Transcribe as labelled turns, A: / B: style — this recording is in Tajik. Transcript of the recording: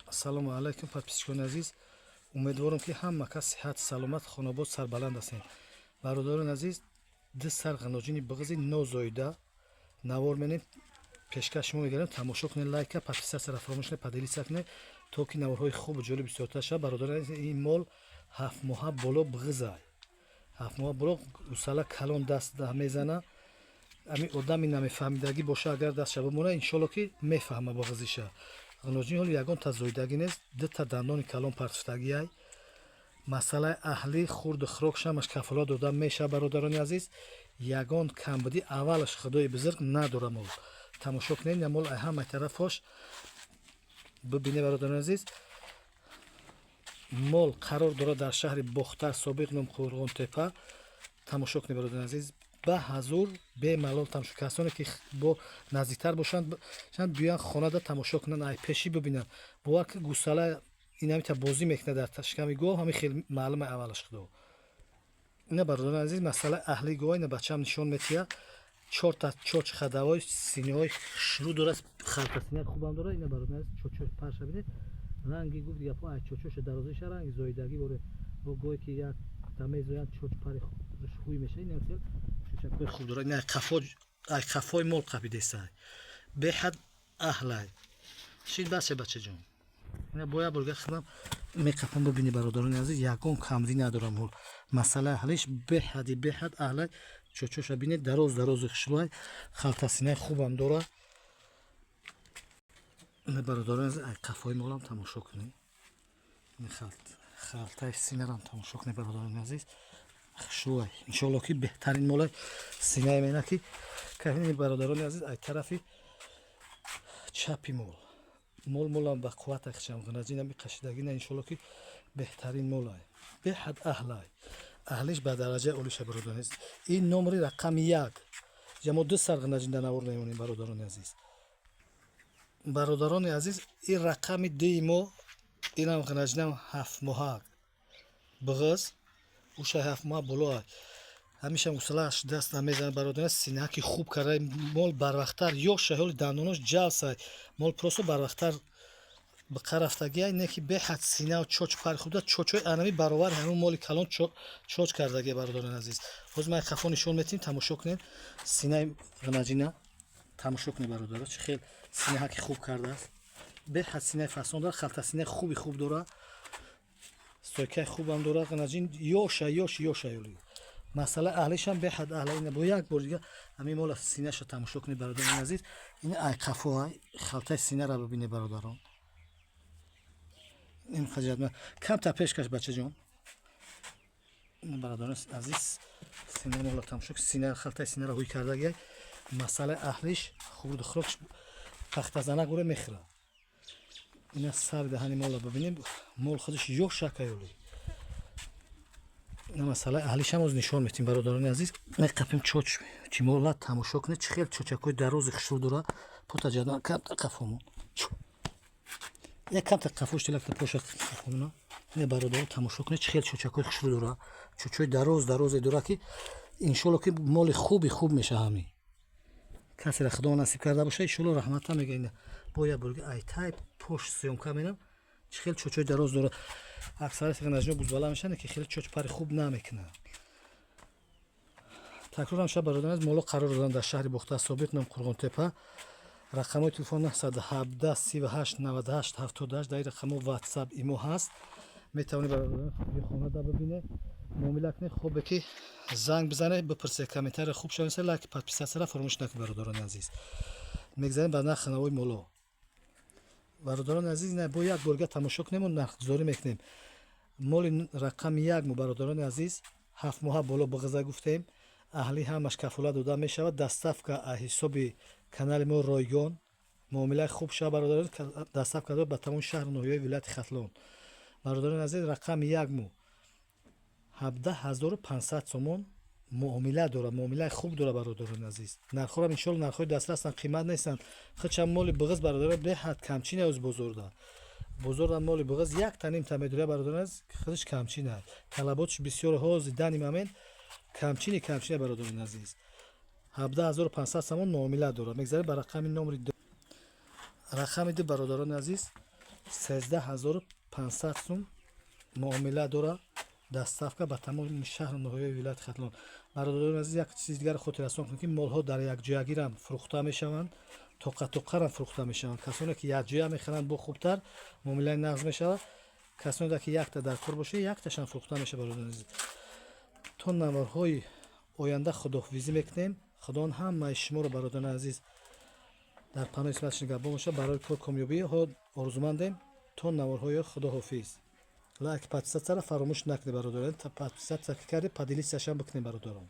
A: Ассалому алайкум, подписчикони азиз. Умедворам, ки ҳама кас сиҳат, саломат, хонобод, сарбаланд ҳастед. Бародарони азиз, ду сар ғаноҷини бағзи нозоида навор менем, пешкаш шумо мегардем. Тамошо кунед, лайка, подписаться фаромӯш накунед, поделиться кунед, то ки наворҳои хубу ҷолиб бисёртар шавад. Бародарони азиз, ин мол 7 моҳа боло бағзай, 7 моҳа боло, гусала калон даст мезана. Ами одами намефаҳмидагӣ боша, агар дастша бимона, иншолло, ки мефаҳма бағзиша. Ғаноҷин ҳоли ягон та зоидагӣ нест, дута дандони калон партифтагиай. Масъалаи аҳлӣ, хурду хӯрок шамаш кафолат дода мешавад. Бародарони азиз, ягон камбудӣ аввалаш худои бузург надора. Мол тамошо кунед, мол ай ҳамаи тарафош бибинед. Бародарони азиз, мол қарор дорад дар шаҳри Бохтар, собиқ ном Қурғонтепа. Тамошо кунед, бародарони азиз, ба ҳазур бемалол тамошо. Касоне ки бо наздиктар бошанд, биёянд хонада, тамошо кунанд, ай пешӣ бибинанд. Бовар ки гусала инамита бозӣ мекунад дар шиками гов, ҳамин хел маълума аввалаш худо. Ина, бародарони азиз, масъалаи аҳли гова ина бачаам нишон метиҳад. Чорта чоч, хадавои синиҳои хушрӯ дорад, халтасинаи хубам дорад. Ина, бародарони азиз, чочо парша бинед, ранги гуфт гапҳо ай чочоша дарозиша ранги зоидагӣ боре. Бо гое ки як дамезоянд, чоч пари хӯй мешавад. Ина хел чочакҳои хуб дорад. Ина қафо, ай қафои мол қапидесай, беҳад аҳлай шид. Басе, бачаҷон, ина бо як борга хидам меқапам, бибини. Бародарони азиз, ягон камдӣ надорам. Мол масъалаи аҳлиш беҳади беҳад аҳлай. Чочоша бинед, дароз дарози хушрӯай, халтасинаи хубам дорад. Ина, бародарони азиз, ай қафои молам тамошо кунед, халтаи синарам тамошо кунед. Бародарони азиз, хушрӯай, иншоалло, ки беҳтарин молай синаи мена ки каҳини. Бародарони азиз, ай тарафи чапи мол, молам ба қувват ахчам ғанаҷина қашидагӣ на. Иншоалло, ки беҳтарин молай, беҳад аҳлай, аҳлиш ба дараҷаи олиша. Бародарони азиз, ин номери рақами як. Мо ду сар ғанаҷин навор мемонем. Бародарони азиз, бародарони азиз, ин рақами дуи мо. Инам ғанаҷинам 7 моҳа бағыз, уша 7 моҳа боло. Ҳамеша гусалааш даст намезанад. Бародарон, синаки хуб карда, мол барвақттар ёша, ҳоли дандонош ҷалсай, мол просто барвақттар биқа рафтагиай, не ки беҳад синау чоч пари худа, чочои анами баровари ҳамин моли калон чоч кардагия. Бародарони азиз, ҳозир ман қафо нишон метиҳем, тамошо кунед синаи ғанаҷина, тамошо кунед, бародаро, чӣ хел синаҳаки хуб кардааст. Беҳад синаи фасон дорад, халтасинаи хуби хуб дорад, стойкаи хубам дорад. Ғанаҷин ёша, ёш, ёша ёли. Масъала аҳлишам беҳад аҳла. Ина бо як бор дига ҳамин мола синаша тамошо кунед, бародарони азиз. Ина ай қафо, халтаи синара бибинед, бародарон. Ин хаҷат камтар пеш каш, бачаҷон. Бародарони азиз, сина мола тамошо, сина, халтаи синара ҳуй кардагиай. Масъалаи аҳлиш, хурду хӯрокш пахтазанак уре мехӯрад. Ина сари даҳани мола бибинем, мол худаш ёшакаёли. Ина масъалаи аҳлишам оз нишон метем. Бародарони азиз, меқапем чоч чи мола, тамошо кунед, чӣ хел чочакҳои дарози хушрӯ дорад. Пота ҷадан камтар қафомон, як камтар қафош телакта поша қафомона. Ина, бародаро, тамошо кунед, чӣ хел чочакҳои хушрӯ дорад, чочои дароз дарозе дорад, ки иншолло, ки моли хуби хуб меша. Ҳами касеро худо насиб карда боша, иншолло, раҳмата мега. Бо як борга айтай пош съёмка менам, чӣ хел чочои дароз дорад. Аксарияти ғанаҷино бузбала мешаванд, ки хеле чоч пари хуб намекунанд. Такрорам шаб, бародарон аз моло қарор доданд дар шаҳри Бохтар, собиқ ном Қурғонтепа. Рақамҳои телефон 917 38 98 78. Дар ин рақамҳо Ватсап, Имо ҳаст. Метавонед, бародарон, хонада бибинед, муомила кунед. Хубе ки занг бизанед, бипурсед, комментария хуб шавед, лайк, подписаться ра фаромӯш накунед. Бародарони азиз, мегзарем ба нархи навои моло. Бародарони азиз, бо як борга тамошо кунему нархгузорӣ мекунем. Моли рақами як мо, бародарони азиз, 7 моҳа боло бағза гуфтем, аҳлӣ ҳамаш кафолат дода мешавад. Доставка ҳисоби канали мо ройгон. Муомилаи хуб шава, бародарон, доставка дод ба тамоми шаҳру ноҳияҳои вилояти Хатлон. Бародарони азиз, рақами як мо 17 500 сомон муомила дорад, муомилаи хуб дорад. Бародарони азиз, нархҳорам иншолло нархҳои дастрасанд, қимат нестанд. Хичам моли бағыз, бародарон, беҳад камчин аст. Бозорда, бозорда моли бағыз як таним та медоря. Бародарон азиз, худаш камчин аст, талаботш бисёр. Ҳозир дани момент камчини камчина. Бародарони азиз, 17 500 сомон муомила дорад. Мегзарем ба рақами номери рақами ду. Бародарони азиз, 13 500 сум муомила дора, доставка ба тамоми шаҳру ноҳияи вилояти Хатлон. Бародарони азиз, як чизи дигарро хотиррасон кунем, ки молҳо дар якҷоягирам фурӯхта мешаванд, тоқа-тоқарам фурӯхта мешаванд. Касоне ки якҷоя мехаранд, бо хубтар муомилаи нағз мешавад. Касоне ки якта дар кор боша, якташам фурӯхта мешавад. Бародарони азиз, то наворҳои оянда худоҳофизӣ мекунем. Худованд ҳамаи шуморо, бародарони азиз, дар паноҳи исматаш нигаҳбон бошад. Барои кор комёбиҳо орзумандем. То наворҳои, худоҳофиз. Лайк, подписаться ра фаромӯш накунед, бародарон. Подписаться ки кардед, поделиться шам бикунед, бародарон.